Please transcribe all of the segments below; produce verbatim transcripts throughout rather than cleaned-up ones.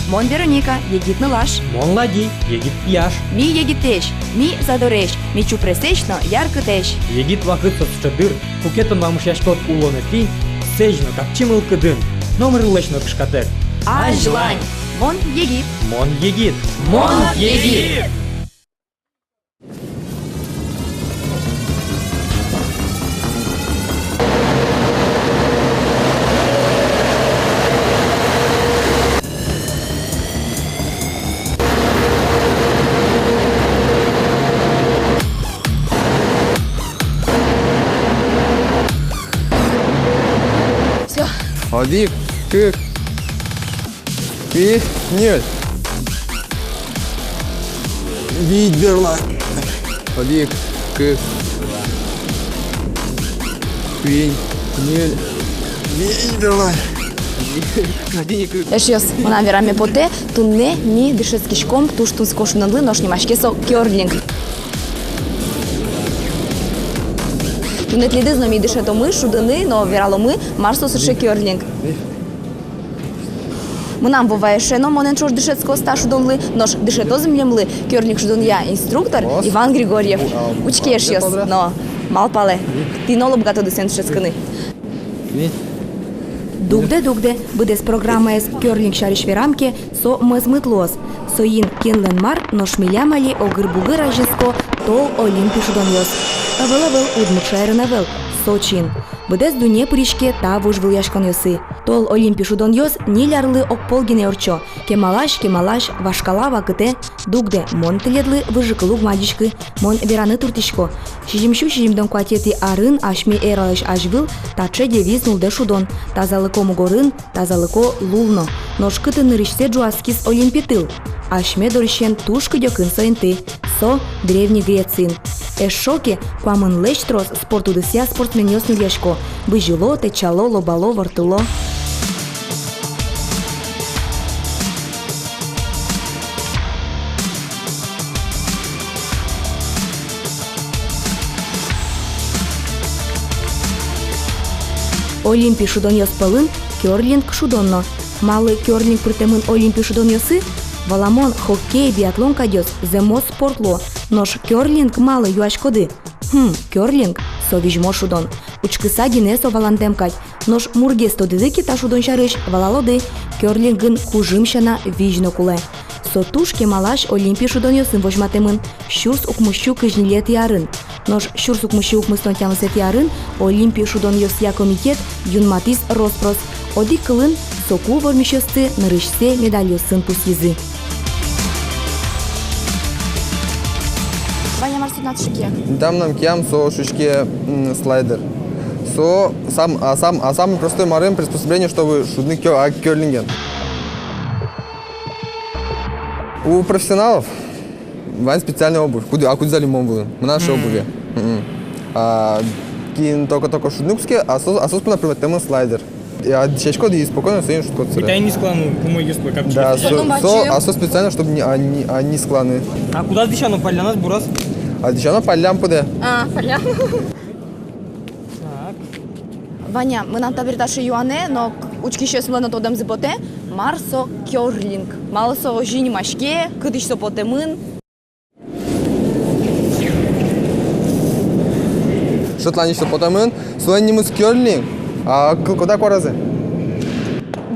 Мон Вероника, егит нылаш. Мон Лади, егит пияш. Ми егитэсь, ми задоресь, ми чупресэсь но яркытэсь. Егит вакыт со сыӵе дыр, куке тон вамышъяськод улонэтӥ сэзь но капчи мылкыдын, номырлэсь но кышкатэк. Азьлань! Мон егит. Мон егит. Мон егит! Всё. Одӥг, кык. Куинь, ньыль. Вить берлань. Одӥг, кык. Куинь, ньыль. Вить берлань. Эшъёс, мынам вераме потэ, туннэ ми дышетскиськом туж тунсыко шудонлы, нош нимаське со кёрлинг. Туннэ тӥледыз но ми дышетомы шудыны но вераломы, мар со сыӵе кёрлинг. Мынам Вова эше но монэн ӵош дышетскоз та шудонлы, нош дышетоз милемлы кёрлинг шудонъя инструктор Иван Григорьев. Учке, эшъёс, но малпалэ, тӥ но лобгатоды соин дышетскыны. Дугдэ, дугдэ, быдэс программаез кёрлинг сярысь верам ке, со мӧзмыт луоз. Соин, кинлэн мар, нош милям али огыр-бугыр азинско тол олимпи шудонъёс. Ӧвӧл, ӧвӧл, удмурт шаерын ӧвӧл, Сочиын. Быдэс дунне пыриське та вожвылъяськонъёсы. Тол олимпи шудонъёс ньыль арлы огпол гинэ ортчо. Кемалась, кемалась, вашкала вакытэ. Дугдэ, мон тӥледлы выжыкыл уг мадиськы, мон вераны туртӥсько. Сизьым сю сизьымдон куатетӥ арын, асьме эралэсь азьвыл, таӵе девиз нуллэ шудон: тазалыко мугорын, тазалыко лул но. Нош кытын нырысьсэ ӝуаськиз олимпи тыл? Асьме дорысен туж кыдёкын со инты. Со Древней Грециын. Эшшо ке, куамынлэсь трос спорт удысъя спортсменъёс нюръясько. Бызьыло, тэтчало, лобало, ворттыло. Олимпи шудонъёс пӧлын кёрлинг шудон но. Малы кёрлинг пыртэмын олимпи шудонъёсы? Валамон, хоккей, биатлон кадьёс зэмос спорт луо. Нош кёрлинг малы, юаськоды? Хм, кёрлинг — со визьмо шудон. Учкыса гинэ со валантэм кадь. Нош мургес тодӥды ке та шудон сярысь, валалоды: кёрлингын кужым сяна визь но кулэ. Со туж кемалась олимпи шудонъёсын возьматэмын, сюрс укмыссю кызь ньылетӥ арын. Нош сюрс укмыссю укмыстон тямысэтӥ арын олимпи шудонъёсъя комитет юнматӥз рос-прос. Одӥг кылын, соку вормисьёсты нырысьсэ медальёсын пусйизы. Ваня, мар со тынад шуиське? Та мынам киям, со шуиське, м, слайдер. Со сам-, а сам-, а самый простой марым приспособление, чтобы шудыны кё-, а, кёрлинген. У профессионалов вань специальная обувь. Куд-, а кудӥз али мон вылын? Мынам ӧвӧл обуви. Мгм. А кин только-только шудыны кутске, а со-, а соос понна приматэмын слайдер. А дӥсяськод и спокойно соин шудӥськод сыре. Таин нискыланы, умойгес пе капчи. Да, со, со, а со специально, чтобы не, а, не, а, нискыланы. А кудаз дӥсяно, палляназ, бураз? А дӥсяно паллям пыдэ. А, паллям. Так. Ваня, мынам табере таӵе юанэ, но к-, учкисьёслы но тодэмзы потэ, мар со кёрлинг. Малы со озьы нимаське, кытысь со потэмын? Шотланьысь со потэмын, солэн нимыз кёрлинг, а кылӥськод-а куаразэ?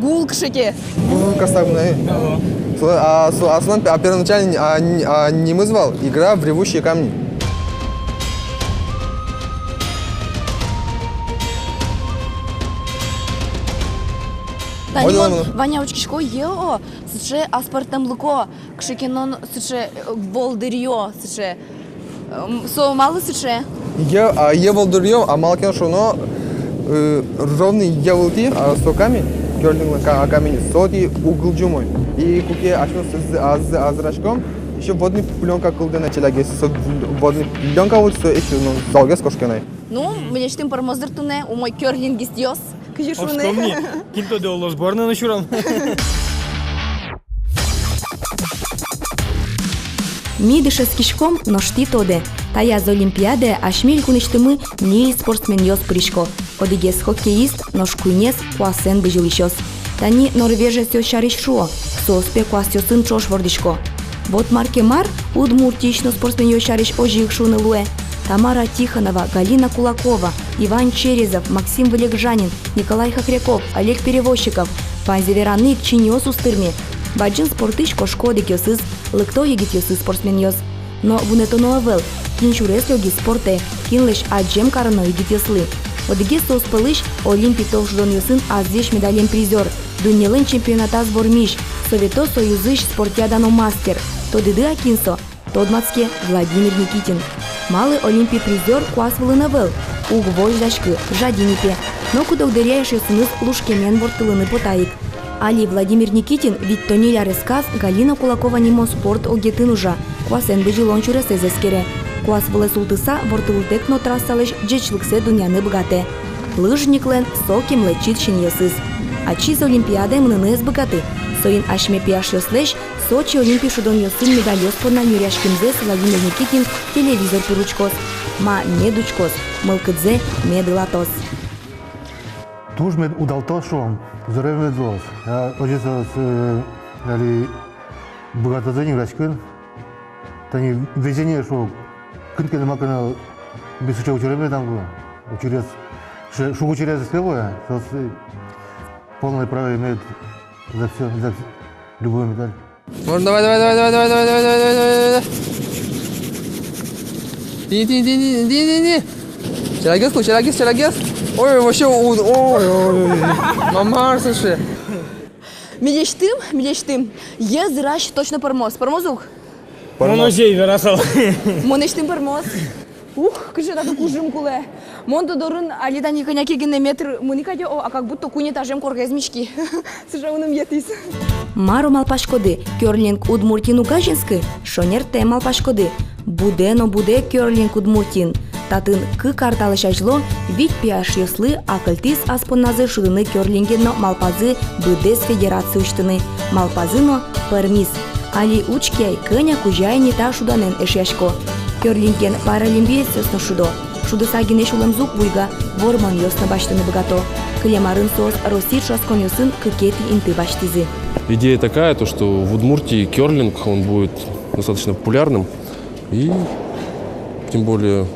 Гул кыӵе ке. Гул касабнай. Ага. Со-, а, со-, а солэн пе-, а первоначальный, а, ни-, а, нимыз вал «Игра в ревущие камни». Тани мон, Ваня, учкисько, йӧ, о, сыӵе аспӧртэмлыко. Кыӵе ке но сыӵе, э, волдыръё, сыӵе, м, со малы сыӵе? Йӧ, а, йӧ волдыръё, а малы ке но шуоно, э, ровный йӧ вылтӥ, а, со камень, кёрлинглэн ка-, а, каменез, со отӥ уг гылӟы умой. И куке асьмеос з-, а, з-, азыраськом, ещё водный плёнка кылдэ на челягес, со в-, водный плёнка вылтӥ со ещё, ну, залгес кошке на. Ну, милесьтым пӧрмоз дыр туннэ умой кёрлингистъёс. Кызьы шуыны? Оском ни, кин тодэ, оло, сборной но сюром. Ми дышетскиськом, нош тӥ тодэ. Таяз олимпиадае асьме элькунысьтымы ньыль спортсменъёс пырисько. Одӥгез хоккеист, нош куинез куасэн бызьылӥсьёс. Тани норвежецъёс сярысь шуо, соос пе куасъёсын ӵош вордӥсько. Вот мар ке мар, Удмуртиысь но спортсменъёс сярысь озьы ик шуыны луэ. Тамара Тихонова, Галина Кулакова, Иван Черезов, Максим Вылегжанин, Николай Хохряков, Олег Перевозчиков. Ваньзэ вераны ик, чиньыос уз тырме. Бадӟым спортысь кошко одӥгъёсыз, лыкто егитъёсыз спортсменъёс. Но вунэтоно ӧвӧл, кин сюрес лёгиз спортэ, кинлэсь адӟем кароно егитъёслы. Одӥгез соос пӧлысь Олимпи тол шудонъёсын азвесь медален призёр, дуннелэн чемпионатаз вормись, Совето Союзысь спортъя дано мастер. Тодӥды-а, кин со? Тодматске, Владимир Никитин. Малы Олимпи призёр куас вылын ӧвӧл? Уг возьдаськы, жади ни пе. Но куд-ог дыръя эшъёсыныз лушкемен ворттылыны потэ ик. Али Владимир Никитин витьтон ньыль аресказ Галина Кулакова нимо спорт огъетын ужа, куасэн бызьылон сюресэз эскере. Куас вылэ султыса, ворттылытэк но трассалэсь ӟечлыксэ дунъяны быгатэ. Лыжниклэн сокем лэчыт синъёсыз. Ачиз Олимпиадае мыныны ӧз быгаты. Соин асьме пияшъёслэсь Сочи Олимпи шудонъёсын медальёс понна нюръяськемзэс Владимир Никитин телевизор пыр учкоз. Ма мед учкоз, мылкыдзэ мед ылатоз. Туж мед удалтоз, шуом, зоре мед луоз. А озьы соос, э, али быгатозы ини вераськыны. Тани везение, шуом, кытын ке но, ма ке но, без случая учыре медам луэ. Учырез, шу-, шуг учырез эске луэ, соос, э, полное право имеют за всё, за вс-, любую медаль. Можно, давай, давай, давай. Тяни, тяни, тяни, тяни, тяни, тяни. Чарагес, ну, чарагес, чарагес. Ой, вообще, у-, ой, ой, ой. Мамар, слушай. Милесьтым, милесьтым. Езырась точно пӧрмоз. Пӧрмоз ук? Пӧрмоз. Мон озьы ик верасал. Мынэсьтым пӧрмоз. Ух, кыӵе татын кужым кулэ. Мон тодорын али тани кӧня ке гинэ метр мынӥ кадь, о, а как будто куинь этажем коркаез миськи. Сыӵе мыным йӧтӥз. Мар-о малпаськоды, кёрлинг Удмуртиын уг азинскы? Шонертэм малпаськоды. Будэ но будэ кёрлинг Удмуртиын. Татын кык ар талэсь азьло вить пияшъёслы акыльтӥз ас понназы шудыны кёрлинген но малпазы быдэс федерация усьтыны. Малпазы но пӧрмиз. Али учке ай, кӧня кузя ини та шудонэн эшъясько. Кёрлинген паралимпиецъёс но шудо. Шудыса гинэ сюлэмзы уг буйга, вормонъёс но басьтыны быгато. Кылем арын соос Россия ӵошатсконъёсын кыкетӥ инты басьтӥзы. Идея такая, то, что в Удмуртии кёрлинг, он будет достаточно популярным. И тем более,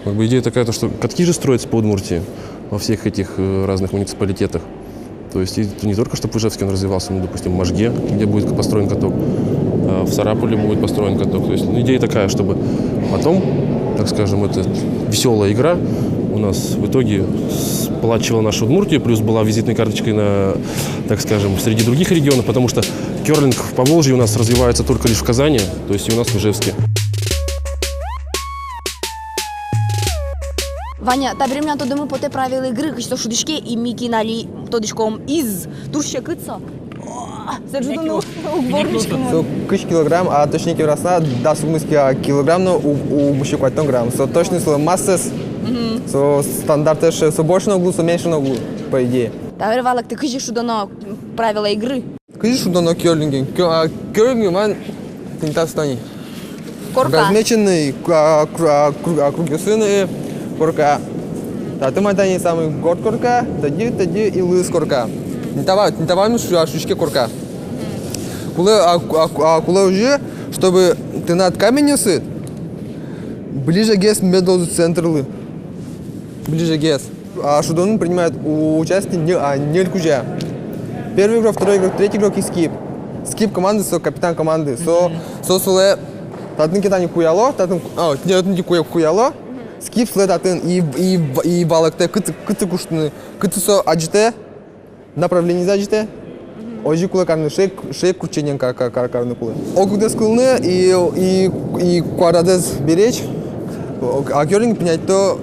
как бы, идея такая, то, что катки же строятся по Удмуртии во всех этих, э, разных муниципалитетах. То есть и не только, чтобы в Ижевске он развивался, но, допустим, в Можге, где будет построен каток, э, в Сарапуле будет построен каток. То есть, ну, идея такая, чтобы потом, так скажем, эта весёлая игра у нас в итоге сплачивала нашу Удмуртию, плюс была визитной карточкой на, так скажем, среди других регионов, потому что кёрлинг в Поволжье у нас развивается только лишь в Казани, то есть и у нас в Ижевске. Ваня, табере милям тодэммы потэ правила игры, кызьы со шудӥське, и ми кин али тодӥськом из, туж секыт со. О, сэржутыны уг вордӥськы мон. Со кызь килограмм, а точнее ке вераса, дас укмыс ки-, килограмм но у, у, укмыс сю куатьтон грамм. Со точно, со массаез. Мгм. Со стандарт эше, со больше но уг луы, со меньше но уг луы, по идее. Табере валэкты, кызьы шудоно, правила игры. Кызьы шудоно кёрлинген? Кё-, а, кёрлинген мар тӥни та сто ни. Корка. Размеченный, а, кру-, а, кру-, а, кругъёсын, э, корка. Татын мар тани самый горд корка, тӧдьы, тӧдьы и лыз корка. Тӥни та ва-, тӥни та ваньмыз шу-, а, шудӥське корка. Кулэ, а, ку-, а, ку-, а, кулэ озьы, чтобы тынад каменъёсыд ближегес мед луозы центрлы. Ближегес. А шудонын принимает у-, участие ньы-, а, ньыль кузя. Первый игрок, второй игрок, третий игрок и скип. Скип команды, со капитан команды. Со, со сылэ татын ке тани куяло, татын, а, тӥни татын ке куя-, куяло. Скип сылэ татын и, и, и валэктэ, кытчы, кытчы куштыны, кытчы со адӟытэ. Направлениез адӟытэ. Озьы кулэ карыны, шег, шег кручениен ка-, ка-, ка-, карыны кулэ. Округдэс кылыны и, и, и куарадэс бере ик, а кёрлинг принять то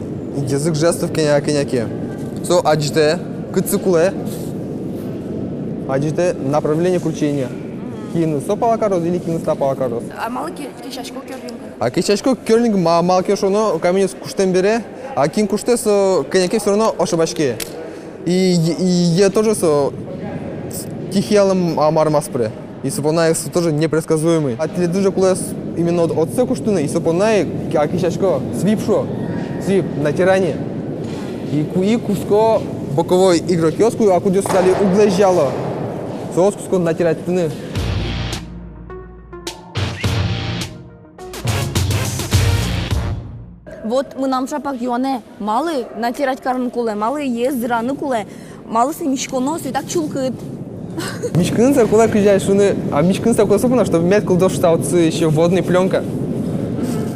язык жестов кӧня, кӧня ке. Со адӟытэ, кытчы кулэ. Адӟытэ направление кручения. Кинлы со пала кароз или кинлы со пала кароз. А малы ке-, кесясько кёрлинг? А кесясько кёрлинг ма-, малы ке шуоно, каменъёс куштэм бере, а кин куштэ, со кӧня ке всё равно ошибаське. И, и, и тоже со стихиялэн, а, марым ас пыре. И со понна со тоже непредсказуемый. А тӥледлы же кулэ именно от-, отчы куштыны, и со понна, а, кесясько, свип шуо, свип, натирание. И ку-, и кутско боковой игрокъёс, ку-, а кудъёсыз али уг лэзьяло. Соос кутско натирать карыны. Вот мынам ӵапак юанэ, малы натирать карыны кулэ, малы йӧ зыраны кулэ, малы сое миськоно, сое так чылкыт. Миськыны сое кулэ, кызьы ай шуоно, а миськыны сое кулэ со понна, чтобы мед кылдоз шуыса отчы ещё водной плёнка.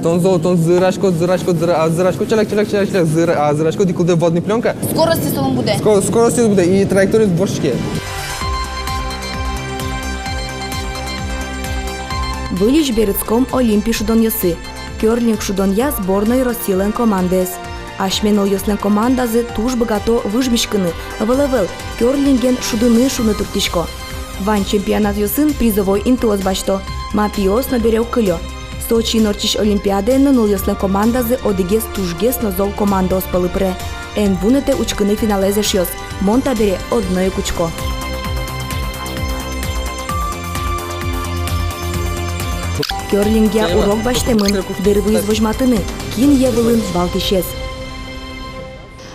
Тон зол, тон зыраськод, зыраськод, зыра-, а зыраськод, чаляк, чаляк, чаляк, чаляк, зыра-, а зыраськод, и кылдэ водной плёнка. Скоростез солэн будэ. Ско-, скоростез будэ, и траекториез вордске. Выльысь берытском олимпи шудонъёсы. Кёрлинг шудонъя сборной Россилэн командаез. Асьме нылъёслэн командазы туж быгато выж миськыны, ӧвӧл-ӧвӧл, кёрлинген шудыны шуыны турттӥсько. Вань чемпионатъёсын призовой интыос басьто, ма пиос но бере уг кылё. Сочиын ортчись олимпиадаын но нылъёслэн командазы одӥгез тужгес но зол командаос пӧлы пыре. Эн вунэтэ учкыны финалэз, эшъёс. Мон табере одно ик учко. Кёрлингъя урок басьтэмын, дыр вуиз возьматыны, кин йӧ вылын валтӥсез.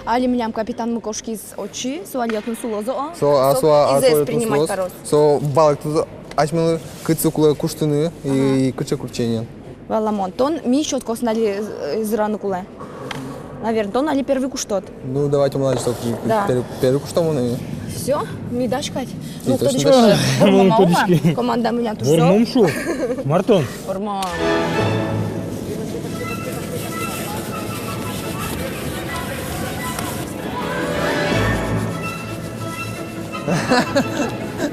Али милям капитанмы кошкиз отчы, со али отын сылоз-а? Со, а, со, а, изэз со отын принимать кароз. Со валэктоз асьмелы, кытчы кулэ куштыны и, ага, и кыӵе кручениен. Валамон. Тон ми щёткаосын али, э, зыраны кулэ. Наверно, тон али первый куштод. Ну, давайте, молодец, что ты, да, первый, первый куштом, ну и всё, ми дась кадь. И ну, точно точно. Дась. Вормом-а, вормом-а? Команда милям туж зол. Вормом, шу. Мар тон? Вормом.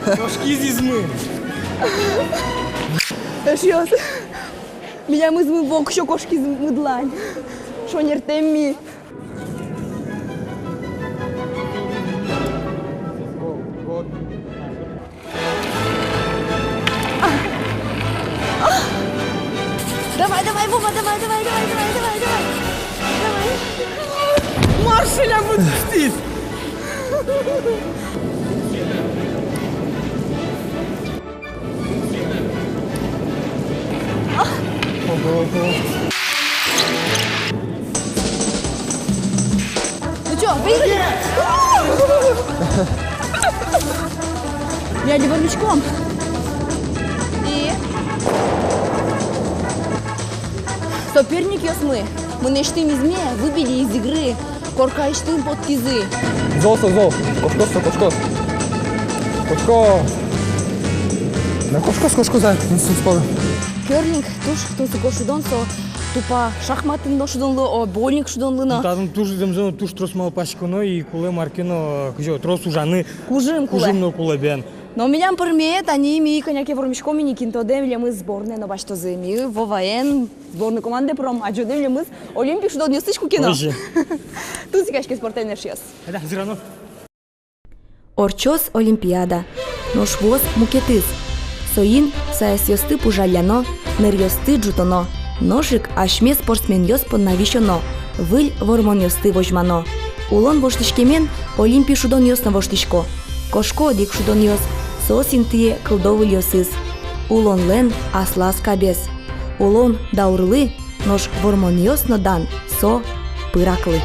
Кошкиз измы. Эшъёс. Милям измы воксё кошкиз мыдлань. Шонертэм ми. Давай, давай, Вова, давай, давай, давай. Давай. Маршаля будешь ты. Ого, ого. Ну чё, выиграли? Я не вормиськом. И соперникъёсмы мынэсьтым изме выбили из игры. Коркаысьтым поттӥзы. Зол со, зол. Кошкоз со, кошкоз. Кошкоз. На, кошкоз, кошкоз, да. Тунсыко. Кёрлинг туж тунсыко шудон со. Тупа шахматын но шудон луэ, о, боулинг шудон луэ но. Ну, татын туж зэмзэ но, туж трос малпаськоно, и кулэ мар ке но, кызьы, трос ужаны. Кужым кулэ. Кужым но кулэ, бен. Но милям пӧрме, тани ми кӧня ке вормиськом ини, кин тодэ, милемыз сборной но басьтозы, ми Воваен сборной командае пыром, адӟоды милемыз олимпи шудонъёсысь куке но. Озьы. Тунсыкъяське спортэн, эшъёс. Айда, зырано. Ортчоз олимпиада. Нош вуоз мукетыз. Соин саесъёсты пужалляно, ныръёсты ӝутоно. Нош ик асьме спортсменъёс понна висёно, выль вормонъёсты возьмано. Улон воштӥськемен олимпи шудонъёс но воштӥсько. Кошко одӥг шудонъёс, соос интые кылдо выльёсыз. Улонлэн аслаз кабез. Улон даурлы, нош вормонъёс но дан — со пыраклы.